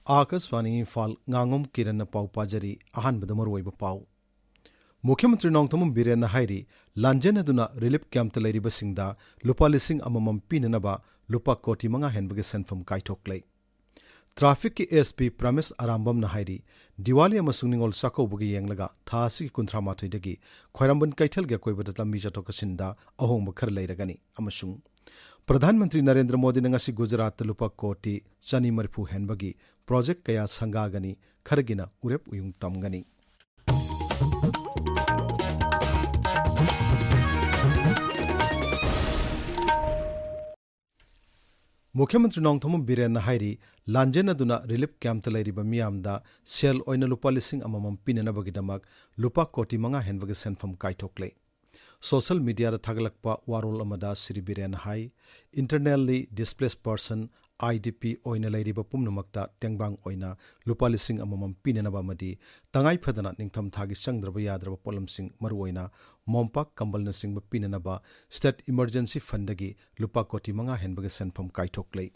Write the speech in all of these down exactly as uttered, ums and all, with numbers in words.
ꯑꯥꯀꯥꯁꯕꯥꯅꯤ ꯏꯝꯐꯥꯜ, ꯉꯥꯉꯣꯝ ꯀꯤꯔꯟꯅ ꯄꯥꯎ ꯄꯥꯖꯔꯤ꯫ ꯑꯍꯥꯟꯕꯗ ꯃꯔꯨꯑꯣꯏꯕ ꯄꯥꯎ꯫ ꯃꯨꯈ꯭ꯌ ꯃꯟꯇ꯭ꯔꯤ ꯅꯣꯡꯊꯣꯝꯕꯝ ꯕꯤꯔꯦꯟꯅ ꯍꯥꯏꯔꯤ, ꯂꯥꯟꯖꯦꯟꯅꯗꯨꯅ ꯔꯤꯂꯤꯐ ꯀꯦꯝꯞꯇ ꯂꯩꯔꯤꯕꯁꯤꯡꯗ ꯂꯨꯄꯥ ꯂꯤꯁꯤꯡ ꯑꯃꯃꯝ ꯄꯤꯅꯅꯕ ꯂꯨꯄꯥ ꯀꯣꯇꯤ ꯃꯉꯥ ꯍꯦꯟꯕꯒꯤ ꯁꯦꯟꯐꯝ ꯀꯥꯏꯊꯣꯛꯂꯦ꯫ ꯇ꯭ꯔꯥꯐꯤꯛꯀꯤ ꯑꯦꯁ ꯄꯤ ꯄ꯭ꯔꯃꯦꯁ ꯑꯔꯥꯝꯕꯝꯅ ꯍꯥꯏꯔꯤ, ꯗꯤꯋꯥꯂꯤ ꯑꯃꯁꯨꯡ ꯅꯤꯉꯣꯜ ꯆꯥꯛꯀꯧꯕꯒꯤ ꯌꯦꯡꯂꯒ ꯊꯥ ꯑꯁꯤꯒꯤ ꯀꯨꯟꯊ꯭ꯔꯥ ꯃꯥꯊꯣꯏꯗꯒꯤ ꯈ꯭ꯋꯥꯏꯔꯝꯕꯟ ꯀꯩꯊꯦꯜꯒꯤ ꯑꯀꯣꯏꯕꯗ ꯂꯝꯕꯤ ꯆꯠꯊꯣꯛ ꯆꯠꯁꯤꯟꯗ ꯑꯍꯣꯡꯕ ꯈꯔ ꯂꯩꯔꯒꯅꯤ ꯑꯃꯁꯨꯡ ꯄ꯭ꯔꯙꯥꯟ ꯃꯟꯇ꯭ꯔꯤ ꯅꯔꯦꯟꯗ꯭ꯔ ꯃꯣꯗꯤꯅ ꯉꯁꯤ ꯒꯨꯖꯔꯥꯠꯇ ꯂꯨꯄꯥ ꯀꯣꯇꯤ ꯆꯅꯤ ꯃꯔꯤꯐꯨ ꯍꯦꯟꯕꯒꯤ ꯄ꯭ꯔꯣꯖꯦꯛ ꯀꯌꯥ ꯁꯪꯒꯥꯒꯅꯤ, ꯈꯔꯒꯤꯅ ꯎꯔꯦꯞ ꯎꯌꯨꯡ ꯇꯝꯒꯅꯤ꯫ ꯃꯨꯈ꯭ꯌ ꯃꯟꯇ꯭ꯔꯤ ꯅꯣꯡꯊꯣꯝꯕꯝ ꯕꯤꯔꯦꯟꯅ ꯍꯥꯏꯔꯤ, ꯂꯥꯟꯖꯦꯟꯅꯗꯨꯅ ꯔꯤꯂꯤꯐ ꯀꯦꯝꯞꯇ ꯂꯩꯔꯤꯕ ꯃꯤꯌꯥꯝꯗ ꯁꯦꯜ ꯑꯣꯏꯅ ꯂꯨꯄꯥ ꯂꯤꯁꯤꯡ ꯑꯃꯃꯝ ꯄꯤꯅꯅꯕꯒꯤꯗꯃꯛ ꯂꯨꯄꯥ ꯀꯣꯇꯤ ꯃꯉꯥ ꯍꯦꯟꯕꯒꯤ ꯁꯦꯟꯐꯝ ꯀꯥꯏꯊꯣꯛꯂꯦ꯫ ꯁꯣꯁꯤꯌꯦꯜ ꯃꯤꯗꯤꯌꯥꯗ ꯊꯥꯒꯠꯂꯛꯄ ꯋꯥꯔꯣꯜ ꯑꯃꯗ ꯁ꯭ꯔꯤ ꯕꯤꯔꯦꯟꯅ ꯍꯥꯏ, Internally Displaced Person, I D ꯄꯤ, ꯑꯣꯏꯅ ꯂꯩꯔꯤꯕ ꯄꯨꯝꯅꯃꯛꯇ ꯇꯦꯡꯕꯥꯡ ꯑꯣꯏꯅ ꯂꯨꯄꯥ ꯂꯤꯁꯤꯡ ꯑꯃꯃꯝ ꯄꯤꯅꯅꯕ ꯑꯃꯗꯤ ꯇꯉꯥꯏ ꯐꯗꯅ ꯅꯤꯡꯊꯝ ꯊꯥꯒꯤ ꯆꯪꯗ꯭ꯔꯕ ꯌꯥꯗ꯭ꯔꯕ ꯄꯣꯠꯂꯝꯁꯤꯡ, ꯃꯔꯨꯑꯣꯏꯅ ꯃꯣꯝꯄꯥꯛ ꯀꯝꯕꯜꯅꯆꯤꯡꯕ ꯄꯤꯅꯅꯕ ꯁ꯭ꯇꯦꯠ ꯏꯃꯔꯖꯦꯟꯁꯤ ꯐꯟꯗꯒꯤ ꯂꯨꯄꯥ ꯀꯣꯇꯤ ꯃꯉꯥ ꯍꯦꯟꯕꯒꯤ ꯁꯦꯟꯐꯝ ꯀꯥꯏꯊꯣꯛꯂꯦ꯫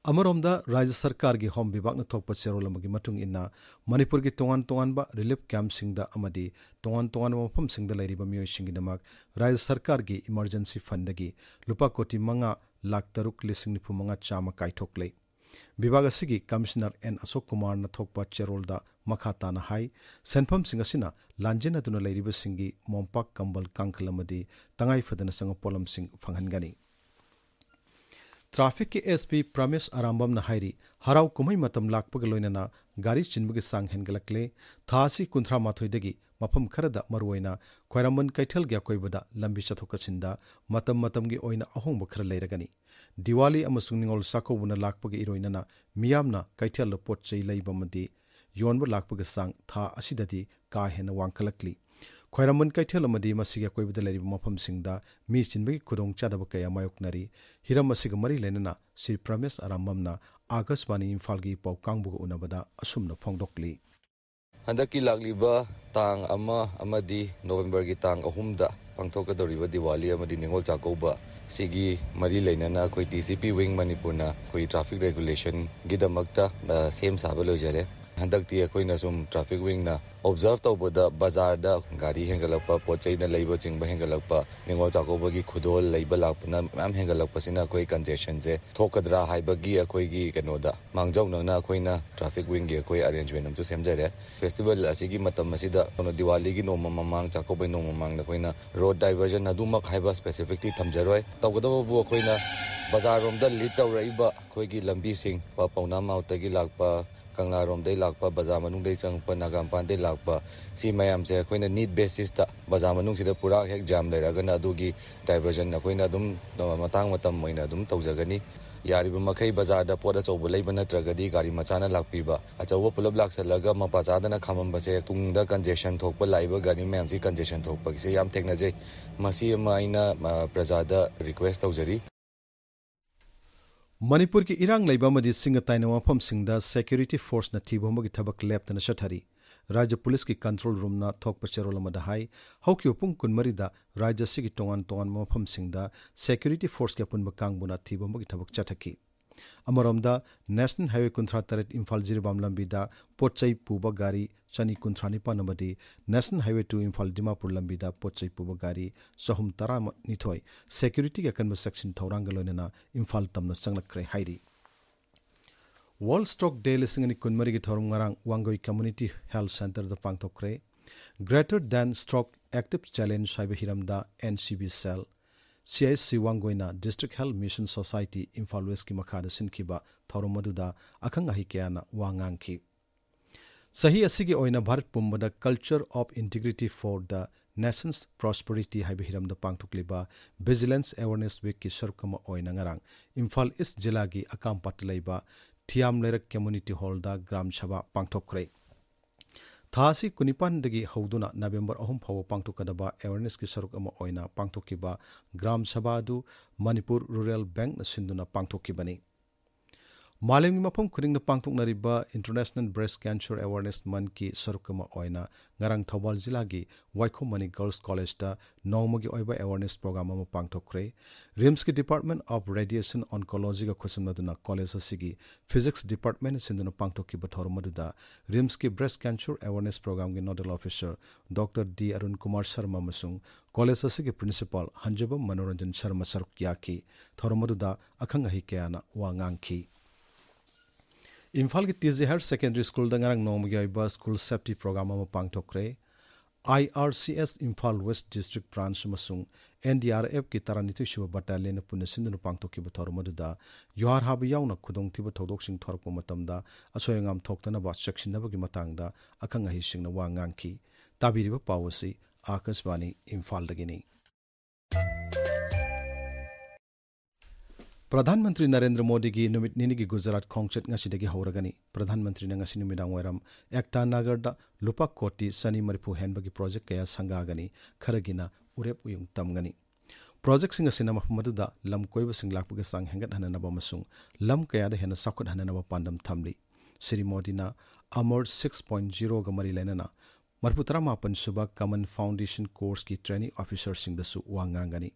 ꯑꯃꯔꯣꯝꯗ, ꯔꯥꯖ꯭ꯌ ꯁꯔꯀꯥꯔꯒꯤ ꯍꯣꯝ ꯕꯤꯚꯥꯒꯅ ꯊꯣꯛꯄ ꯆꯦꯔꯣꯜ ꯑꯃꯒꯤ ꯃꯇꯨꯡ ꯏꯟꯅ, ꯃꯅꯤꯄꯨꯔꯒꯤ ꯇꯣꯉꯥꯟ ꯇꯣꯉꯥꯟꯕ ꯔꯤꯂꯤꯐ ꯀꯦꯝꯞꯁꯤꯡꯗ ꯑꯃꯗꯤ ꯇꯣꯉꯥꯟ ꯇꯣꯉꯥꯟꯕ ꯃꯐꯝꯁꯤꯡꯗ ꯂꯩꯔꯤꯕ ꯃꯤꯑꯣꯏꯁꯤꯡꯒꯤꯗꯃꯛ ꯔꯥꯖ꯭ꯌ ꯁꯔꯀꯥꯔꯒꯤ ꯏꯃꯔꯖꯦꯟꯁꯤ ꯐꯟꯗꯒꯤ ꯂꯨꯄꯥ ꯀꯣꯇꯤ ꯃꯉꯥ ꯂꯥꯈ ꯇꯔꯨꯛ ꯂꯤꯁꯤꯡ ꯅꯤꯐꯨ ꯃꯉꯥ ꯆꯥꯝꯃ ꯀꯥꯏꯊꯣꯛꯂꯦ꯫ ꯕꯤꯚꯥꯒ ꯑꯁꯤꯒꯤ ꯀꯃꯤꯁꯅꯔ ꯑꯦꯟ ꯑꯁꯣꯛ ꯀꯨꯃꯥꯔꯅ ꯊꯣꯛꯄ ꯆꯦꯔꯣꯜꯗ ꯃꯈꯥ ꯇꯥꯅ ꯍꯥꯏ, ꯁꯦꯟꯐꯝꯁꯤꯡ ꯑꯁꯤꯅ ꯂꯥꯟꯖꯦꯟꯅꯗꯨꯅ ꯂꯩꯔꯤꯕꯁꯤꯡꯒꯤ ꯃꯣꯝꯄꯥꯛ ꯀꯝꯕꯜ ꯀꯥꯡꯈꯜ ꯑꯃꯗꯤ ꯇꯉꯥꯏ ꯐꯗꯅ ꯆꯪꯕ ꯄꯣꯠꯂꯝꯁꯤꯡ ꯐꯪꯍꯟꯒꯅꯤ꯫ ꯇ꯭ꯔꯥꯐꯤꯛꯀꯤ ꯑꯦꯁ ꯄꯤ ꯄ꯭ꯔꯃꯦꯁ ꯑꯔꯥꯝꯕꯝꯅ ꯍꯥꯏꯔꯤ, ꯍꯔꯥꯎ ꯀꯨꯝꯍꯩ ꯃꯇꯝ ꯂꯥꯛꯄꯒ ꯂꯣꯏꯅꯅ ꯒꯥꯔꯤ ꯆꯤꯟꯕꯒꯤ ꯆꯥꯡ ꯍꯦꯟꯒꯠꯂꯛꯂꯦ꯫ ꯊꯥ ꯑꯁꯤ ꯀꯨꯟꯊ꯭ꯔꯥ ꯃꯥꯊꯣꯏꯗꯒꯤ ꯃꯐꯝ ꯈꯔꯗ, ꯃꯔꯨꯑꯣꯏꯅ ꯈ꯭ꯋꯥꯏꯔꯝꯕꯟ ꯀꯩꯊꯦꯜꯒꯤ ꯑꯀꯣꯏꯕꯗ ꯂꯝꯕꯤ ꯆꯠꯊꯣꯛ ꯆꯠꯁꯤꯟꯗ ꯃꯇꯝ ꯃꯇꯝꯒꯤ ꯑꯣꯏꯅ ꯑꯍꯣꯡꯕ ꯈꯔ ꯂꯩꯔꯒꯅꯤ꯫ ꯗꯤꯋꯥꯂꯤ ꯑꯃꯁꯨꯡ ꯅꯤꯉꯣꯜ ꯆꯥꯛꯀꯧꯕꯅ ꯂꯥꯛꯄꯒ ꯏꯔꯣꯏꯅꯅ ꯃꯤꯌꯥꯝꯅ ꯀꯩꯊꯦꯜꯗ ꯄꯣꯠ ꯆꯩ ꯂꯩꯕ ꯑꯃꯗꯤ ꯌꯣꯟꯕ ꯂꯥꯛꯄꯒꯤ ꯆꯥꯡ ꯊꯥ ꯑꯁꯤꯗꯗꯤ ꯀꯥ ꯍꯦꯟꯅ ꯋꯥꯡꯈꯠꯂꯛꯂꯤ꯫ ꯈ꯭ꯋꯥꯏꯔꯝꯕꯟ ꯀꯩꯊꯦꯜ ꯑꯃꯗꯤ ꯃꯁꯤꯒꯤ ꯑꯀꯣꯏꯕꯗ ꯂꯩꯔꯤꯕ ꯃꯐꯝꯁꯤꯡꯗ ꯃꯤ ꯆꯤꯟꯕꯒꯤ ꯈꯨꯗꯣꯡꯆꯥꯗꯕ ꯀꯌꯥ ꯃꯥꯌꯣꯛꯅꯔꯤ꯫ ꯍꯤꯔꯝ ꯑꯁꯤꯒ ꯃꯔꯤ ꯂꯩꯅꯅ ꯁ꯭ꯔꯤ ꯄ꯭ꯔꯃꯦꯁ ꯑꯔꯥꯝꯕꯝꯅ ꯑꯥꯀꯥꯁꯕꯥꯅꯤ ꯏꯝꯐꯥꯜꯒꯤ ꯄꯥꯎ ꯀꯥꯡꯕꯨꯒ ꯎꯅꯕꯗ ꯑꯁꯨꯝꯅ ꯐꯣꯡꯗꯣꯛꯂꯤ꯫ ꯍꯟꯗꯛꯀꯤ ꯂꯥꯛꯂꯤꯕ ꯇꯥꯡ ꯑꯃ ꯑꯃꯗꯤ ꯅꯣꯕꯦꯝꯕꯔꯒꯤ ꯇꯥꯡ ꯑꯍꯨꯝꯗ ꯄꯥꯡꯊꯣꯛꯀꯗꯧꯔꯤꯕ ꯗꯤꯋꯥꯂꯤ ꯑꯃꯗꯤ ꯅꯤꯉꯣꯜ ꯆꯥꯛꯀꯧꯕ ꯑꯁꯤꯒꯤ ꯃꯔꯤ ꯂꯩꯅꯅ ꯑꯩꯈꯣꯏ ꯇꯤ ꯁꯤ ꯄꯤ ꯋꯤꯡ ꯃꯅꯤꯄꯨꯔꯅ ꯑꯩꯈꯣꯏ ꯇ꯭ꯔꯥꯐꯤꯛ ꯔꯦꯒꯨꯂꯦꯁꯟꯒꯤꯗꯃꯛꯇ, ꯑ, ꯁꯦꯝ ꯁꯥꯕ ꯂꯣꯏꯖꯔꯦ꯫ ꯍꯟꯗꯛꯇꯤ ꯑꯩꯈꯣꯏꯅ ꯁꯨꯝ ꯇ꯭ꯔꯥꯐꯤꯛ ꯋꯤꯡꯅ ꯑꯣꯕꯖꯥꯔꯚ ꯇꯧꯕꯗ ꯕꯖꯥꯔꯗ ꯒꯥꯔꯤ ꯍꯦꯟꯒꯠꯂꯛꯄ, ꯄꯣꯠ ꯆꯩꯅ ꯂꯩꯕ ꯆꯤꯡꯕ ꯍꯦꯟꯒꯠꯂꯛꯄ, ꯅꯤꯉꯣꯜ ꯆꯥꯛꯀꯧꯕꯒꯤ ꯈꯨꯗꯣꯜ ꯂꯩꯕ ꯂꯥꯛꯄꯅ ꯃꯌꯥꯝ ꯍꯦꯟꯒꯠꯂꯛꯄꯁꯤꯅ ꯑꯩꯈꯣꯏ ꯀꯟꯖꯦꯁꯟꯁꯦ ꯊꯣꯛꯀꯗ꯭ꯔꯥ ꯍꯥꯏꯕꯒꯤ ꯑꯩꯈꯣꯏꯒꯤ ꯀꯩꯅꯣꯗ ꯃꯥꯡꯖꯧꯅꯅ ꯑꯩꯈꯣꯏꯅ ꯇ꯭ꯔꯥꯐꯤꯛ ꯋꯤꯡꯒꯤ ꯑꯩꯈꯣꯏ ꯑꯔꯦꯟꯖꯃꯦꯟ ꯑꯃꯁꯨ ꯁꯦꯝꯖꯔꯦ꯫ ꯐꯦꯁꯇꯤꯚꯦꯜ ꯑꯁꯤꯒꯤ ꯃꯇꯝ ꯑꯁꯤꯗ ꯀꯩꯅꯣ ꯗꯤꯋꯥꯂꯤꯒꯤ ꯅꯣꯡꯃ ꯃꯃꯥꯡ, ꯆꯥꯛꯀꯧꯕꯒꯤ ꯅꯣꯡꯃ ꯃꯃꯥꯡꯗ ꯑꯩꯈꯣꯏꯅ ꯔꯣꯗ ꯗꯥꯏꯚꯔꯖꯟ ꯑꯗꯨꯃꯛ ꯍꯥꯏꯕ ꯁ꯭ꯄꯦꯁꯤꯐꯤꯛꯇꯤ ꯊꯝꯖꯔꯣꯏ꯫ ꯇꯧꯒꯗꯕꯕꯨ ꯑꯩꯈꯣꯏꯅ ꯕꯖꯥꯔꯔꯣꯝꯗ ꯂꯤꯗ ꯇꯧꯔꯛꯏꯕ ꯑꯩꯈꯣꯏꯒꯤ ꯂꯝꯕꯤꯁꯤꯡ, ꯄ-, ꯄꯥꯎꯅꯥ ꯃꯥꯎꯠꯇꯒꯤ ꯂꯥꯛꯄ, ꯀꯪꯂꯥꯔꯣꯝꯗꯒꯤ ꯂꯥꯛꯄ, ꯕꯖꯥꯔ ꯃꯅꯨꯡꯗꯒꯤ ꯆꯪꯉꯛꯄ, ꯅꯥꯒꯥꯃꯄꯥꯟꯗꯒꯤ ꯂꯥꯛꯄ, ꯁꯤ ꯃꯌꯥꯝꯁꯦ ꯑꯩꯈꯣꯏꯅ ꯅꯤꯗ ꯕꯦꯁꯤꯁꯇ ꯕꯖꯥꯔ ꯃꯅꯨꯡꯁꯤꯗ ꯄꯨꯔꯥ ꯍꯦꯛ ꯖꯥꯝ ꯂꯩꯔꯒꯅ ꯑꯗꯨꯒꯤ ꯗꯥꯏꯚꯔꯖꯟ ꯑꯩꯈꯣꯏꯅ ꯑꯗꯨꯝ ꯃꯇꯥꯡ ꯃꯇꯝ ꯑꯣꯏꯅ ꯑꯗꯨꯝ ꯇꯧꯖꯒꯅꯤ꯫ ꯌꯥꯔꯤꯕ ꯃꯈꯩ ꯕꯖꯥꯔꯗ ꯄꯣꯠ ꯑꯆꯧꯕ ꯂꯩꯕ ꯅꯠꯇ꯭ꯔꯒꯗꯤ ꯒꯥꯔꯤ ꯃꯆꯥꯅ ꯂꯥꯛꯄꯤꯕ꯫ ꯑꯆꯧꯕ ꯄꯨꯂꯞ ꯂꯥꯛꯁꯜꯂꯒ ꯃꯄꯥ ꯆꯥꯗꯅ ꯈꯥꯝꯃꯝꯕꯁꯦ ꯇꯨꯡꯗ ꯀꯟꯖꯦꯁꯟ ꯊꯣꯛꯄ, ꯂꯥꯛꯏꯕ ꯒꯥꯔꯤ ꯃꯌꯥꯝꯁꯤ ꯀꯟꯖꯦꯁꯟ ꯊꯣꯛꯄꯒꯤꯁꯦ ꯌꯥꯝ ꯊꯦꯡꯅꯖꯩ꯫ ꯃꯁꯤ ꯑꯃ ꯑꯩꯅ, ꯑ, ꯄ꯭ꯔꯖꯥꯗ ꯔꯤꯀ꯭ꯋꯦꯁ ꯇꯧꯖꯔꯤ꯫ ꯃꯅꯤꯄꯨꯔꯒꯤ ꯏꯔꯥꯡ ꯂꯩꯕ ꯑꯃꯗꯤ ꯁꯤꯡꯒ ꯇꯥꯏꯅꯕ ꯃꯐꯝꯁꯤꯡꯗ ꯁꯦꯀ꯭ꯌꯨꯔꯤꯇꯤ ꯐꯣꯔꯁꯅ ꯊꯤꯕ ꯍꯨꯝꯕꯒꯤ ꯊꯕꯛ ꯂꯦꯞꯇꯅ ꯆꯠꯊꯔꯤ꯫ ꯔꯥꯖ꯭ꯌ ꯄꯨꯂꯤꯁꯀꯤ ꯀꯟꯇ꯭ꯔꯣꯜ ꯔꯨꯝꯅ ꯊꯣꯛꯄ ꯆꯦꯔꯣꯜ ꯑꯃꯗ ꯍꯥꯏ, ꯍꯧꯈꯤꯕ ꯄꯨꯡ ꯀꯨꯟꯃꯔꯤꯗ ꯔꯥꯖ꯭ꯌ ꯑꯁꯤꯒꯤ ꯇꯣꯉꯥꯟ ꯇꯣꯉꯥꯟꯕ ꯃꯐꯝꯁꯤꯡꯗ ꯁꯦꯀ꯭ꯌꯨꯔꯤꯇꯤ ꯐꯣꯔꯁꯀꯤ ꯑꯄꯨꯟꯕ ꯀꯥꯡꯕꯨꯅ ꯊꯤꯕ ꯍꯨꯝꯕꯒꯤ ꯊꯕꯛ ꯆꯠꯊꯈꯤ꯫ ꯑꯃꯔꯣꯝꯗ, ꯅꯦꯁꯅꯦꯜ ꯍꯥꯏꯋꯦ ꯀꯨꯟꯊ꯭ꯔꯥ ꯇꯔꯦꯠ ꯏꯝꯐꯥꯜ ꯖꯤꯔꯤꯕꯥꯝ ꯂꯝꯕꯤꯗ ꯄꯣꯠ ꯆꯩ ꯄꯨꯕ ꯒꯥꯔꯤ ꯆꯅꯤ ꯀꯨꯟꯊ꯭ꯔꯥ ꯅꯤꯄꯥꯟ ꯑꯃꯗꯤ national highway two Imphal Dimapur ꯂꯝꯕꯤꯗ ꯄꯣꯠ ꯆꯩ ꯄꯨꯕ ꯒꯥꯔꯤ ꯆꯍꯨꯝ ꯇꯔꯥꯅꯤꯊꯣꯏ ꯁꯦꯀ꯭ꯌꯨꯔꯤꯇꯤꯒꯤ ꯑꯀꯟꯕ ꯆꯦꯛꯁꯤꯟ ꯊꯧꯔꯥꯡꯒ ꯂꯣꯏꯅꯅ ꯏꯝꯐꯥꯜ ꯇꯝꯅ ꯆꯪꯂꯛꯈ꯭ꯔꯦ ꯍꯥꯏꯔꯤ꯫ ꯋꯥꯔꯜꯗ ꯁ꯭ꯇ꯭ꯔꯣꯛ ꯗꯦ ꯂꯤꯁꯤꯡ ꯑꯅꯤ ꯀꯨꯟꯃꯔꯤꯒꯤ ꯊꯧꯔꯝ ꯉꯔꯥꯡ ꯋꯥꯡꯒꯣꯏ ꯀꯝꯃ꯭ꯌꯨꯅꯤꯇꯤ ꯍꯦꯜꯊ ꯁꯦꯟꯇꯔꯗ ꯄꯥꯡꯊꯣꯛꯈ꯭ꯔꯦ꯫ Greater Than Stroke Active Challenge ꯍꯥꯏꯕ ꯍꯤꯔꯝꯗ N C B cell, C I C ꯋꯥꯡꯒꯣꯏꯅ district health mission society Imphal ꯋꯦꯁꯀꯤ ꯃꯈꯥꯗ ꯁꯤꯟꯈꯤꯕ ꯊꯧꯔꯝ ꯑꯗꯨꯗ ꯑꯈꯪ ꯑꯍꯩ ꯀꯌꯥꯅ ꯋꯥ ꯉꯥꯡꯈꯤ꯫ ꯆꯍꯤ ꯑꯁꯤꯒꯤ ꯑꯣꯏꯅ ꯚꯥꯔꯠ ꯄꯨꯝꯕꯗ Culture of Integrity for the Nation's Prosperity ꯍꯥꯏꯕ ꯍꯤꯔꯝꯗ ꯄꯥꯡꯊꯣꯛꯂꯤꯕ ꯚꯤꯖꯤꯂꯦꯟꯁ ꯑꯦꯋꯥꯔꯅꯦꯁ ꯋꯤꯛꯀꯤ ꯁꯔꯨꯛ ꯑꯃ ꯑꯣꯏꯅ ꯉꯔꯥꯡ ꯏꯝꯐꯥꯜ ꯏꯁ ꯖꯤꯂꯥꯒꯤ ꯑꯀꯥꯝꯄꯥꯠꯇ ꯂꯩꯕ ꯊꯤꯌꯥꯝ ꯂꯩꯔꯛ ꯀꯝꯃ꯭ꯌꯨꯅꯤꯇꯤ ꯍꯣꯜꯗ ꯒ꯭ꯔꯥꯝ ꯁꯚꯥ ꯄꯥꯡꯊꯣꯛꯈ꯭ꯔꯦ꯫ ꯊꯥ ꯑꯁꯤ ꯀꯨꯟꯅꯤꯄꯥꯟꯗꯒꯤ ꯍꯧꯗꯨꯅ ꯅꯕꯦꯝꯕꯔ ꯑꯍꯨꯝ ꯐꯥꯎꯕ ꯄꯥꯡꯊꯣꯛꯀꯗꯕ ꯑꯦꯋꯥꯔꯅꯦꯁꯀꯤ ꯁꯔꯨꯛ ꯑꯃ ꯑꯣꯏꯅ ꯄꯥꯡꯊꯣꯛꯈꯤꯕ ꯒ꯭ꯔꯥꯝ ꯁꯚꯥ ꯑꯗꯨ ꯃꯅꯤꯄꯨꯔ ꯔꯨꯔꯦꯜ ꯕꯦꯡꯛꯅ ꯁꯤꯟꯗꯨꯅ ꯄꯥꯡꯊꯣꯛꯈꯤꯕꯅꯤ꯫ ꯃꯥꯂꯦꯝꯒꯤ ꯃꯐꯝ ꯈꯨꯗꯤꯡꯗ ꯄꯥꯡꯊꯣꯛꯅꯔꯤꯕ International Breast Cancer Awareness Monthꯀꯤ ꯁꯔꯨꯛ ꯑꯃ ꯑꯣꯏꯅ ꯉꯔꯥꯡ ꯊꯧꯕꯥꯜ ꯖꯤꯂꯥꯒꯤ ꯋꯥꯏꯈꯣꯝ ꯃꯅꯤ Girls Collegeꯇ ꯅꯣꯡꯃꯒꯤ ꯑꯣꯏꯕ awareness program ꯑꯃ ꯄꯥꯡꯊꯣꯛꯈ꯭ꯔꯦ꯫ RIMSꯀꯤ Department of Radiation Oncologyꯒ ꯈꯨꯠꯁꯝꯅꯗꯨꯅ college ꯑꯁꯤꯒꯤ Physics Department ꯁꯤꯟꯗꯨꯅ ꯄꯥꯡꯊꯣꯛꯈꯤꯕ ꯊꯧꯔꯝ ꯑꯗꯨꯗ RIMSꯀꯤ Breast Cancer Awareness Programꯒꯤ Nodal Officer Doctor D Arun Kumar Sharma ꯑꯃꯁꯨꯡ college ꯑꯁꯤꯒꯤ Principal ꯍꯟꯖꯕꯝ ꯃꯅꯣꯔꯟꯖꯟ ꯁꯔꯃ ꯁꯔꯨꯛ ꯌꯥꯈꯤ꯫ ꯊꯧꯔꯝ ꯑꯗꯨꯗ ꯑꯈꯪ ꯑꯍꯩ ꯀꯌꯥꯅ ꯋꯥ ꯉꯥꯡꯈꯤ꯫ ꯏꯝꯐꯥꯜꯒꯤ ꯇꯤ ꯖꯦ Higher Secondary Schoolꯗ ꯉꯔꯥꯡ ꯅꯣꯡꯃꯒꯤ ꯑꯣꯏꯕ School Safety Program ꯑꯃ ꯄꯥꯡꯊꯣꯛꯈ꯭ꯔꯦ꯫ IRCS Imphal West District Branch ꯑꯃꯁꯨꯡ NDRFꯀꯤ ꯇꯔꯥꯅꯤꯊꯣꯏ ꯁꯨꯕ Battalionꯅ ꯄꯨꯟꯅ ꯁꯤꯟꯗꯨꯅ ꯄꯥꯡꯊꯣꯛꯈꯤꯕ ꯊꯧꯔꯝ ꯑꯗꯨꯗ ꯌꯨꯍꯥꯔ ꯍꯥꯕ ꯌꯥꯎꯅ ꯈꯨꯗꯣꯡꯊꯤꯕ ꯊꯧꯗꯣꯛꯁꯤꯡ ꯊꯣꯔꯛꯄ ꯃꯇꯝꯗ ꯑꯁꯣꯏ ꯑꯉꯥꯝ ꯊꯣꯛꯇꯅꯕ ꯆꯦꯛꯁꯤꯟꯅꯕꯒꯤ ꯃꯇꯥꯡꯗ ꯑꯈꯪ ꯑꯍꯩꯁꯤꯡꯅ ꯋꯥ ꯉꯥꯡꯈꯤ꯫ ꯇꯥꯕꯤꯔꯤꯕ ꯄꯥꯎ ꯑꯁꯤ ꯑꯥꯀꯥꯁꯕꯥꯅꯤ ꯏꯝꯐꯥꯜꯗꯒꯤꯅꯤ꯫ ꯄ꯭ꯔꯙꯥꯟ ꯃꯟꯇ꯭ꯔꯤ ꯅꯔꯦꯟꯗ꯭ꯔ ꯃꯣꯗꯤꯒꯤ ꯅꯨꯃꯤꯠ ꯅꯤꯅꯤꯒꯤ ꯒꯨꯖꯔꯥꯠ ꯈꯣꯡꯆꯠ ꯉꯁꯤꯗꯒꯤ ꯍꯧꯔꯒꯅꯤ꯫ ꯄ꯭ꯔꯙꯥꯟ ꯃꯟꯇ꯭ꯔꯤꯅ ꯉꯁꯤ ꯅꯨꯃꯤꯗꯥꯡ ꯋꯥꯏꯔꯝ ꯑꯦꯛꯇꯥ ꯅꯥꯒꯔꯗ ꯂꯨꯄꯥ ꯀꯣꯇꯤ ꯆꯅꯤ ꯃꯔꯤꯐꯨ ꯍꯦꯟꯕꯒꯤ project ꯀꯌꯥ ꯁꯪꯒꯥꯒꯅꯤ, ꯈꯔꯒꯤꯅ ꯎꯔꯦꯞ ꯎꯌꯨꯡ ꯇꯝꯒꯅꯤ꯫ Projectꯁꯤꯡ ꯑꯁꯤꯅ ꯃꯐꯝ ꯑꯗꯨꯗ ꯂꯝ ꯀꯣꯏꯕꯁꯤꯡ ꯂꯥꯛꯄꯒꯤ ꯆꯥꯡ ꯍꯦꯟꯒꯠꯍꯟꯅꯅꯕ ꯑꯃꯁꯨꯡ ꯂꯝ ꯀꯌꯥꯗ ꯍꯦꯟꯅ ꯆꯥꯎꯈꯠꯍꯟꯅꯅꯕ ꯄꯥꯟꯗꯝ ꯊꯝꯂꯤ꯫ ꯁ꯭ꯔꯤ ꯃꯣꯗꯤꯅ ꯑꯃꯔ six point zeroꯒ ꯃꯔꯤ ꯂꯩꯅꯅ ꯃꯔꯤꯐꯨꯇꯔꯥꯃꯥꯄꯟ ꯁꯨꯕ Common Foundation Courseꯀꯤ trainee officerꯁꯤꯡꯗꯁꯨ ꯋꯥ ꯉꯥꯡꯒꯅꯤ꯫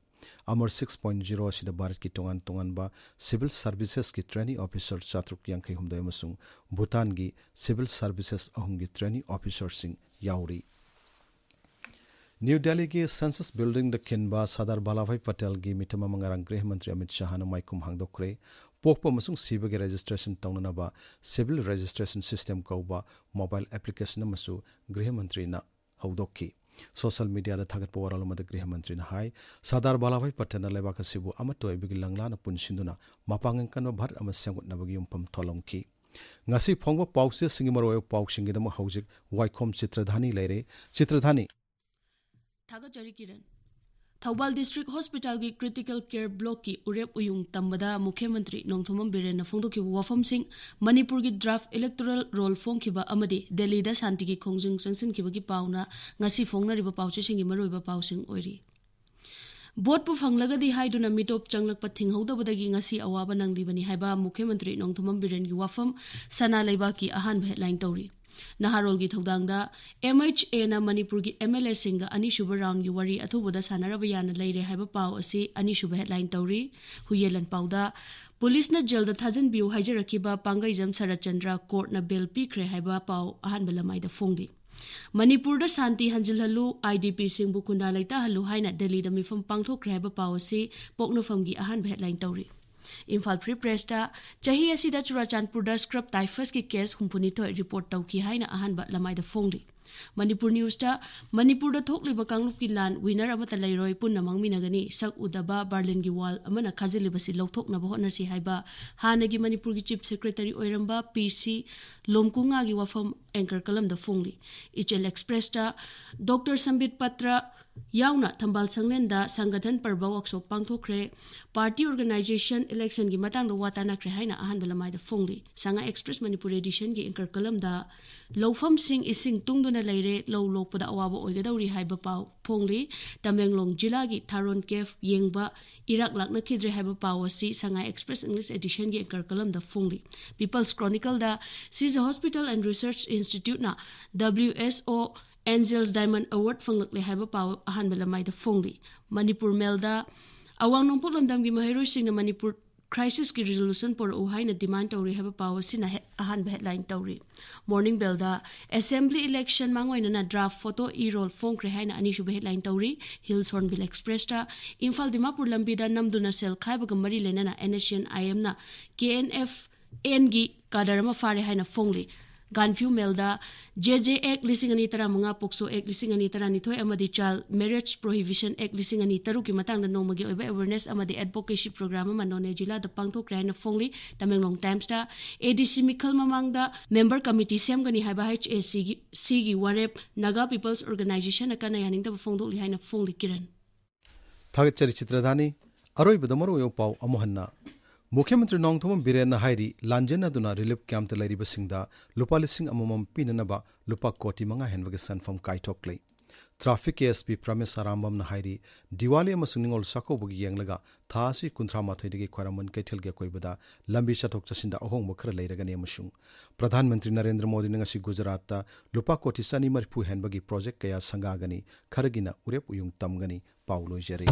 ꯑꯃꯔ six point zero ꯑꯁꯤꯗ ꯚꯥꯔꯠꯀꯤ ꯇꯣꯉꯥꯟ ꯇꯣꯉꯥꯟꯕ civil servicesꯀꯤ trainee officer ꯆꯥꯇ꯭ꯔꯨꯛ ꯌꯥꯡꯈꯩ ꯍꯨꯝꯗꯣꯏ ꯑꯃꯁꯨꯡ ꯚꯨꯇꯥꯟꯒꯤ civil services ꯑꯍꯨꯝꯒꯤ trainee officerꯁꯤꯡ ꯌꯥꯎꯔꯤ꯫ ꯅ꯭ꯌꯨ ꯗꯦꯜꯂꯤꯒꯤ Census Buildingꯗ ꯈꯤꯟꯕ ꯁꯔꯗꯥꯔ ꯚꯜꯂꯚꯚꯥꯏ ꯄꯇꯦꯜꯒꯤ ꯃꯤꯇꯝ ꯑꯃ ꯉꯔꯥꯡ ꯒ꯭ꯔꯤꯍ ꯃꯟꯇ꯭ꯔꯤ ꯑꯃꯤꯠ ꯁꯍꯥꯅ ꯃꯥꯏꯈꯨꯝ ꯍꯥꯡꯗꯣꯛꯈ꯭ꯔꯦ꯫ ꯄꯣꯛꯄ ꯑꯃꯁꯨꯡ ꯁꯤꯕꯒꯤ registration ꯇꯧꯅꯅꯕ civil registration system ꯀꯧꯕ mobile application ꯑꯃꯁꯨ ꯒ꯭ꯔꯤꯍ ꯃꯟꯇ꯭ꯔꯤꯅ ꯍꯧꯗꯣꯛꯈꯤ꯫ Social mediaꯗ ꯊꯥꯒꯠꯄ ꯋꯥꯔꯣꯜ ꯑꯃꯗ ꯒ꯭ꯔꯤꯍ ꯃꯟꯇ꯭ꯔꯤꯅ ꯍꯥꯏ, ꯁꯔꯗꯥꯔ ꯚꯜꯂꯚꯚꯥꯏ ꯄꯇꯦꯜꯅ ꯂꯩꯕꯥꯛ ꯑꯁꯤꯕꯨ ꯑꯃꯠꯇ ꯑꯣꯏꯕꯒꯤ ꯂꯪꯂꯥꯅ ꯄꯨꯟꯁꯤꯟꯗꯨꯅ ꯃꯄꯥꯡꯒꯜ ꯀꯟꯕ ꯚꯥꯔꯠ ꯑꯃ ꯁꯦꯝꯒꯠꯅꯕꯒꯤ ꯌꯨꯝꯐꯝ ꯊꯣꯜꯂꯝꯈꯤ꯫ ꯉꯁꯤ ꯐꯣꯡꯕ ꯄꯥꯎꯆꯦꯁꯤꯡꯒꯤ ꯃꯔꯨꯑꯣꯏꯕ ꯄꯥꯎꯁꯤꯡꯒꯤꯗꯃꯛ ꯍꯧꯖꯤꯛ ꯋꯥꯏꯈꯣꯝ ꯆꯤꯇ꯭ꯔꯙꯥꯅꯤ ꯂꯩꯔꯦ꯫ ꯆꯤꯇ꯭ꯔꯙꯥꯅꯤ꯫ ꯊꯥꯒꯠꯆꯔꯤ Kiran. Thoubal District Hospitalꯒꯤ Critical Care Blockꯀꯤ ꯎꯔꯦꯞ ꯎꯌꯨꯡ ꯇꯝꯕꯗ ꯃꯨꯈ꯭ꯌ ꯃꯟꯇ꯭ꯔꯤ ꯅꯣꯡꯊꯣꯝꯕꯝ ꯕꯤꯔꯦꯟꯅ ꯐꯣꯡꯗꯣꯛꯈꯤꯕ ꯋꯥꯐꯝꯁꯤꯡ, ꯃꯅꯤꯄꯨꯔꯒꯤ draft electoral roll ꯐꯣꯡꯈꯤꯕ ꯑꯃꯗꯤ ꯗꯦꯜꯂꯤꯗ ꯁꯥꯟꯇꯤꯒꯤ ꯈꯣꯡꯖꯪ ꯆꯪꯁꯤꯟꯈꯤꯕꯒꯤ ꯄꯥꯎꯅ ꯉꯁꯤ ꯐꯣꯡꯅꯔꯤꯕ ꯄꯥꯎꯆꯦꯁꯤꯡꯒꯤ ꯃꯔꯨꯑꯣꯏꯕ ꯄꯥꯎꯁꯤꯡ ꯑꯣꯏꯔꯤ꯫ ꯚꯣꯠꯄꯨ ꯐꯪꯂꯒꯗꯤ ꯍꯥꯏꯗꯨꯅ ꯃꯤꯇꯣꯞ ꯆꯪꯂꯛꯄ ꯊꯤꯡꯍꯧꯗꯕꯗꯒꯤ ꯉꯁꯤ ꯑꯋꯥꯕ ꯅꯪꯂꯤꯕꯅꯤ ꯍꯥꯏꯕ ꯃꯨꯈ꯭ꯌ ꯃꯟꯇ꯭ꯔꯤ ꯅꯣꯡꯊꯣꯝꯕꯝ ꯕꯤꯔꯦꯟꯒꯤ ꯋꯥꯐꯝ ꯁꯅꯥ ꯂꯩꯕꯥꯛꯀꯤ ꯑꯍꯥꯟꯕ ꯍꯦꯗꯂꯥꯏꯟ ꯇꯧꯔꯤ꯫ ꯅꯍꯥꯔꯣꯜꯒꯤ ꯊꯧꯗꯥꯡꯗ ꯑꯦꯝ ꯑꯩꯆ ꯑꯦꯅ ꯃꯅꯤꯄꯨꯔꯒꯤ ꯑꯦꯝ ꯑꯦꯜ ꯑꯦꯁꯤꯡꯒ ꯑꯅꯤꯁꯨꯕ ꯔꯥꯎꯟꯒꯤ ꯋꯥꯔꯤ ꯑꯊꯨꯕꯗ ꯁꯥꯟꯅꯔꯕ ꯌꯥꯅ ꯂꯩꯔꯦ ꯍꯥꯏꯕ ꯄꯥꯎ ꯑꯁꯤ ꯑꯅꯤꯁꯨꯕ ꯍꯦꯗꯂꯥꯏꯟ ꯇꯧꯔꯤ꯫ ꯍꯨꯏꯌꯦꯟ ꯂꯥꯟꯄꯥꯎꯗ ꯄꯨꯂꯤꯁꯅ ꯖꯦꯜꯗ ꯊꯥꯖꯤꯟꯕꯤꯌꯨ ꯍꯥꯏꯖꯔꯛꯈꯤꯕ ꯄꯥꯡꯒꯩꯖꯝ ꯁꯔꯠꯆꯟꯗ꯭ꯔ ꯀꯣꯔꯠꯅ ꯕꯦꯜ ꯄꯤꯈ꯭ꯔꯦ ꯍꯥꯏꯕ ꯄꯥꯎ ꯑꯍꯥꯟꯕ ꯂꯃꯥꯏꯗ ꯐꯣꯡꯂꯤ꯫ ꯃꯅꯤꯄꯨꯔꯗ ꯁꯥꯟꯇꯤ ꯍꯟꯖꯤꯜꯍꯜꯂꯨ, ꯑꯥꯏ ꯗꯤ ꯄꯤꯁꯤꯡꯕꯨ ꯈꯨꯟꯗꯥ ꯂꯩꯇꯥꯍꯜꯂꯨ ꯍꯥꯏꯅ ꯗꯦꯜꯂꯤꯗ ꯃꯤꯐꯝ ꯄꯥꯡꯊꯣꯛꯈ꯭ꯔꯦ ꯍꯥꯏꯕ ꯄꯥꯎ ꯑꯁꯤ ꯄꯣꯛꯅꯐꯝꯒꯤ ꯑꯍꯥꯟꯕ ꯍꯦꯗꯂꯥꯏꯟ ꯇꯧꯔꯤ꯫ ꯏꯝꯐꯥꯜ ꯐ꯭ꯔꯤ ꯄ꯭ꯔꯦꯁꯇ ꯆꯍꯤ ꯑꯁꯤꯗ ꯆꯨꯔꯥꯆꯥꯟꯄꯨꯔꯗ ꯁ꯭ꯀ꯭ꯔꯕ ꯇꯥꯏꯐꯁꯀꯤ ꯀꯦꯁ ꯍꯨꯝꯐꯨꯅꯤꯊꯣꯏ ꯔꯤꯄꯣꯔꯠ ꯇꯧꯈꯤ ꯍꯥꯏꯅ ꯑꯍꯥꯟꯕ ꯂꯃꯥꯏꯗ ꯐꯣꯡꯂꯤ꯫ ꯃꯅꯤꯄꯨꯔ ꯅ꯭ꯌꯨꯁꯇ ꯃꯅꯤꯄꯨꯔꯗ ꯊꯣꯛꯂꯤꯕ ꯀꯥꯡꯂꯨꯞꯀꯤ ꯂꯥꯟ ꯋꯤꯅꯔ ꯑꯃꯠꯇ ꯂꯩꯔꯣꯏ, ꯄꯨꯟꯅ ꯃꯥꯡꯃꯤꯟꯅꯒꯅꯤ, ꯁꯛ ꯎꯗꯕ ꯕꯥꯔꯂꯤꯟꯒꯤ ꯋꯥꯜ ꯑꯃꯅ ꯈꯥꯖꯤꯜꯂꯤꯕꯁꯤ ꯂꯧꯊꯣꯛꯅꯕ ꯍꯣꯠꯅꯁꯤ ꯍꯥꯏꯕ ꯍꯥꯟꯅꯒꯤ ꯃꯅꯤꯄꯨꯔꯒꯤ ꯆꯤꯐ ꯁꯦꯀ꯭ꯔꯦꯇꯔꯤ ꯑꯣꯏꯔꯝꯕ ꯄꯤ ꯁꯤ ꯂꯣꯝꯀꯨꯉꯥꯒꯤ ꯋꯥꯐꯝ ꯑꯦꯡꯀꯔ ꯀꯂꯝꯗ ꯐꯣꯡꯂꯤ꯫ ꯏꯆꯦꯜ ꯑꯦꯛꯁꯄ꯭ꯔꯦꯁꯇ ꯗꯣꯛꯇꯔ ꯁꯝꯕꯤꯠ ꯄꯇ꯭ꯔ ꯌꯥꯎꯅ ꯊꯝꯕꯥꯜ ꯁꯪꯂꯦꯟꯗ ꯁꯪꯒꯊꯟ ꯄꯔꯕ ꯋꯥꯛꯁꯣꯞ ꯄꯥꯡꯊꯣꯛꯈ꯭ꯔꯦ꯫ ꯄꯥꯔꯇꯤ ꯑꯣꯔꯒꯅꯥꯏꯖꯦꯁꯟ ꯏꯂꯦꯛꯁꯟꯒꯤ ꯃꯇꯥꯡꯗ ꯋꯥ ꯇꯥꯅꯈ꯭ꯔꯦ ꯍꯥꯏꯅ ꯑꯍꯥꯟꯕ ꯂꯃꯥꯏꯗ ꯐꯣꯡꯂꯤ꯫ ꯁꯉꯥꯏ ꯑꯦꯛꯁꯄ꯭ꯔꯦꯁ ꯃꯅꯤꯄꯨꯔ ꯑꯦꯗꯤꯁꯟꯒꯤ ꯑꯦꯡꯀꯔ ꯀꯂꯝꯗ ꯂꯧꯐꯝꯁꯤꯡ ꯏꯁꯤꯡ ꯇꯨꯡꯗꯨꯅ ꯂꯩꯔꯦ, ꯂꯧ ꯂꯣꯛꯄꯗ ꯑꯋꯥꯕ ꯑꯣꯏꯒꯗꯧꯔꯤ ꯍꯥꯏꯕ ꯄꯥꯎ ꯐꯣꯡꯂꯤ꯫ ꯇꯃꯦꯡꯂꯣꯡ ꯖꯤꯂꯥꯒꯤ ꯊꯥꯔꯣꯟ ꯀꯦꯐ ꯌꯦꯡꯕ ꯏꯔꯥꯛ ꯂꯥꯛꯅꯈꯤꯗ꯭ꯔꯦ ꯍꯥꯏꯕ ꯄꯥꯎ ꯑꯁꯤ ꯁꯉꯥꯏ ꯑꯦꯛꯁꯄ꯭ꯔꯦꯁ ꯏꯪꯂꯤꯁ ꯑꯦꯗꯤꯁꯟꯒꯤ ꯑꯦꯡꯀꯔ ꯀꯂꯝꯗ ꯐꯣꯡꯂꯤ꯫ ꯄꯤꯄꯜꯁ ꯀ꯭ꯔꯣꯅꯤꯀꯜꯗ ꯁꯤꯖ ꯍꯣꯁꯄꯤꯇꯥꯜ ꯑꯦꯟ ꯔꯤꯁꯔꯆ ꯏꯟꯁꯇꯤꯇ꯭ꯌꯨꯠꯅ W S O angels diamond award ꯐꯪꯂꯛꯂꯦ ꯍꯥꯏꯕ ꯄꯥꯎ ꯑꯍꯥꯟꯕ ꯂꯃꯥꯏꯗ ꯐꯣꯡꯂꯤ꯫ ꯃꯅꯤꯄꯨꯔ ꯃꯦꯜꯗ ꯑꯋꯥꯡ ꯅꯣꯡꯄꯣꯛ ꯂꯝꯗꯝꯒꯤ ꯃꯍꯩꯔꯣꯏꯁꯤꯡꯅ ꯃꯅꯤꯄꯨꯔ ꯀ꯭ꯔꯥꯏꯁꯤꯁꯀꯤ ꯔꯤꯖꯣꯂꯨꯁꯟ ꯄꯨꯔꯛꯎ ꯍꯥꯏꯅ ꯗꯤꯃꯥꯟ ꯇꯧꯔꯤ ꯍꯥꯏꯕ ꯄꯥꯎ ꯑꯁꯤꯅ ꯍꯦ-, ꯑꯍꯥꯟꯕ ꯍꯦꯗꯂꯥꯏꯟ ꯇꯧꯔꯤ꯫ ꯃꯣꯔꯅꯤꯡ ꯕꯦꯜꯗ ꯑꯦꯁꯦꯝꯕ꯭ꯂꯤ ꯏꯂꯦꯛꯁꯟ ꯃꯥꯡꯑꯣꯏꯅꯅ ꯗ꯭ꯔꯥꯐ ꯐꯣꯇꯣ ꯏ ꯔꯣꯜ ꯐꯣꯡꯈ꯭ꯔꯦ ꯍꯥꯏꯅ ꯑꯅꯤꯁꯨꯕ ꯍꯦꯗꯂꯥꯏꯟ ꯇꯧꯔꯤ꯫ ꯍꯤꯜꯁ ꯍꯣꯔꯟꯕꯤꯜ ꯑꯦꯛꯁꯄ꯭ꯔꯦꯁꯇ ꯏꯝꯐꯥꯜ ꯗꯤꯃꯥꯄꯨꯔ ꯂꯝꯕꯤꯗ ꯅꯝꯗꯨꯅ ꯁꯦꯜ ꯈꯥꯏꯕꯒ ꯃꯔꯤ ꯂꯩꯅꯅ N S C N I ꯑꯦꯝꯅ ꯀꯦ ꯑꯦꯟ ꯑꯦꯐ ꯑꯦꯟꯒꯤ ꯀꯥꯗꯔ ꯑꯃ ꯐꯥꯔꯦ ꯍꯥꯏꯅ ꯐꯣꯡꯂꯤ꯫ ꯒꯥꯟꯐ꯭ꯌꯨ ꯃꯦꯜꯗ ꯖꯦ ꯖꯦ ꯑꯦꯛ ꯂꯤꯁꯤꯡ ꯑꯅꯤ ꯇꯔꯥꯃꯉꯥ, ꯄꯣꯛꯁꯣ ꯑꯦꯛ ꯂꯤꯁꯤꯡ ꯑꯅꯤ ꯇꯔꯥꯅꯤꯊꯣꯏ ꯑꯃꯗꯤ ꯆꯥꯏꯜ ꯃꯦꯔꯤꯌꯦꯖ ꯄ꯭ꯔꯣꯍꯤꯕꯤꯁꯟ ꯑꯦꯛ ꯂꯤꯁꯤꯡ ꯑꯅꯤ ꯇꯔꯨꯛꯀꯤ ꯃꯇꯥꯡꯗ ꯅꯣꯡꯃꯒꯤ ꯑꯣꯏꯕ ꯑꯦꯋꯦꯔꯅꯦꯁ ꯑꯃꯗꯤ ꯑꯦꯗꯚꯣꯀꯦꯁꯤ ꯄ꯭ꯔꯣꯒ꯭ꯔꯥꯝ ꯑꯃ ꯅꯣꯅꯦ ꯖꯤꯂꯥꯗ ꯄꯥꯡꯊꯣꯛꯈ꯭ꯔꯦ ꯍꯥꯏꯅ ꯐꯣꯡꯂꯤ꯫ ꯇꯃꯦꯡꯂꯣꯡ ꯇꯥꯏꯝꯁꯇ ꯑꯦ ꯗꯤ ꯁꯤ ꯃꯤꯈꯜ ꯃꯃꯥꯡꯗ ꯃꯦꯝꯕꯔ ꯀꯃꯤꯇꯤ ꯁꯦꯝꯒꯅꯤ ꯍꯥꯏꯕ ꯍꯩꯆ ꯑꯦ ꯁꯤꯒꯤ, ꯁꯤꯒꯤ ꯋꯥꯔꯦꯞ ꯅꯥꯒꯥ ꯄꯤꯄꯜꯁ ꯑꯣꯔꯒꯅꯥꯏꯖꯦꯁꯟꯅ ꯀꯟꯅ ꯌꯥꯅꯤꯡꯗꯕ ꯐꯣꯡꯗꯣꯛꯂꯤ ꯍꯥꯏꯅ ꯐꯣꯡꯂꯤ꯫ ꯀꯤꯔꯟ꯫ ꯊꯥꯒꯠꯆꯔꯤ ꯆꯤꯇ꯭ꯔꯗꯥꯅꯤ꯫ ꯑꯔꯣꯏꯕꯗ ꯃꯔꯨꯑꯣꯏꯕ ꯄꯥꯎ ꯑꯃꯨꯛ ꯍꯟꯅ꯫ ꯃꯨꯈ꯭ꯌ ꯃꯟꯇ꯭ꯔꯤ ꯅꯣꯡꯊꯣꯝꯕꯝ ꯕꯤꯔꯦꯟꯅ ꯍꯥꯏꯔꯤ, ꯂꯥꯟꯖꯦꯟꯅꯗꯨꯅ ꯔꯤꯂꯤꯐ ꯀꯦꯝꯞꯇ ꯂꯩꯔꯤꯕꯁꯤꯡꯗ ꯂꯨꯄꯥ ꯂꯤꯁꯤꯡ ꯑꯃꯃꯝ ꯄꯤꯅꯅꯕ ꯂꯨꯄꯥ ꯀꯣꯇꯤ ꯃꯉꯥ ꯍꯦꯟꯕꯒꯤ ꯁꯦꯟꯐꯝ ꯀꯥꯏꯊꯣꯛꯂꯦ꯫ ꯇ꯭ꯔꯥꯐꯤꯛ ꯑꯦ ꯑꯦꯁ ꯄꯤ ꯄ꯭ꯔꯃꯦꯁ ꯑꯔꯥꯝꯕꯝꯅ ꯍꯥꯏꯔꯤ, ꯗꯤꯋꯥꯂꯤ ꯑꯃꯁꯨꯡ ꯅꯤꯉꯣꯜ ꯆꯥꯛꯀꯧꯕꯒꯤ ꯌꯦꯡꯂꯒ ꯊꯥ ꯑꯁꯤ ꯀꯨꯟꯊ꯭ꯔꯥ ꯃꯥꯊꯣꯏꯗꯒꯤ ꯈ꯭ꯋꯥꯏꯔꯝꯕꯟ ꯀꯩꯊꯦꯜꯒꯤ ꯑꯀꯣꯏꯕꯗ ꯂꯝꯕꯤ ꯆꯠꯊꯣꯛ ꯆꯠꯁꯤꯟꯗ ꯑꯍꯣꯡꯕ ꯈꯔ ꯂꯩꯔꯒꯅꯤ ꯑꯃꯁꯨꯡ ꯄ꯭ꯔꯙꯥꯟ ꯃꯟꯇ꯭ꯔꯤ ꯅꯔꯦꯟꯗ꯭ꯔ ꯃꯣꯗꯤꯅ ꯉꯁꯤ ꯒꯨꯖꯔꯥꯠꯇ ꯂꯨꯄꯥ ꯀꯣꯇꯤ ꯆꯅꯤ ꯃꯔꯤꯐꯨ ꯍꯦꯟꯕꯒꯤ ꯄ꯭ꯔꯣꯖꯦꯛ ꯀꯌꯥ ꯁꯪꯒꯥꯒꯅꯤ, ꯈꯔꯒꯤꯅ ꯎꯔꯦꯞ ꯎꯌꯨꯡ ꯇꯝꯒꯅꯤ꯫ ꯄꯥꯎ ꯂꯣꯏꯖꯔꯦ꯫